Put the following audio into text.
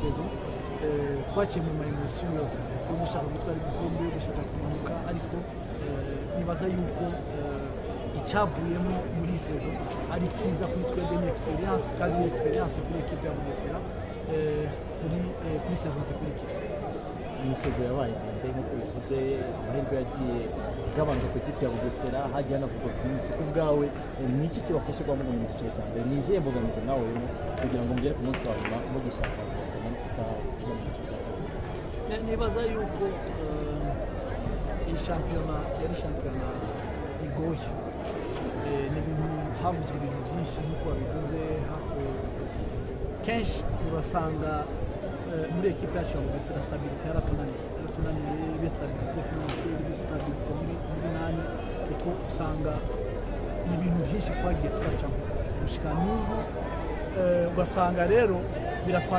saison twaciye mu ma émotions yose yo gushaka gutwara igikombe, yo gushaka kumanuka, ariko nibaza yuko icyavuyemo muri iyi saison ari cyiza kuri twebwe. Ni expérience, kandi ni expérience kuri équipe ya Bugesera kuri saison zikurikira. Imisozi yabaye ndende nk'uko bivuze, amahirwe yagiye agabanuka ku ikipe ya Bugesera, hagiye hanavugwa byinshi. Ku bwawe, ni iki kibafasha kuba mugumye mu cyiciro cya mbere? Ni izihe mbogamizi nawe kugira ngo mugere ku munsi wa nyuma mugishaka kujya mu cyiciro cya kabiri? Nibaza yuko iyi shampiyona yari shampiyona igoye. Ni ibintu havuzwe ibintu byinshi nk'uko babivuze. Kenshi urasanga muri équipe yacu ya Bugesera stabilité yaratunaniye, ibe stabilité financière, ibe stabilité muri nani, kuko usanga ni ibintu byinshi twagiye turacamo gushika n'ubu. Ugasanga rero biratwandika.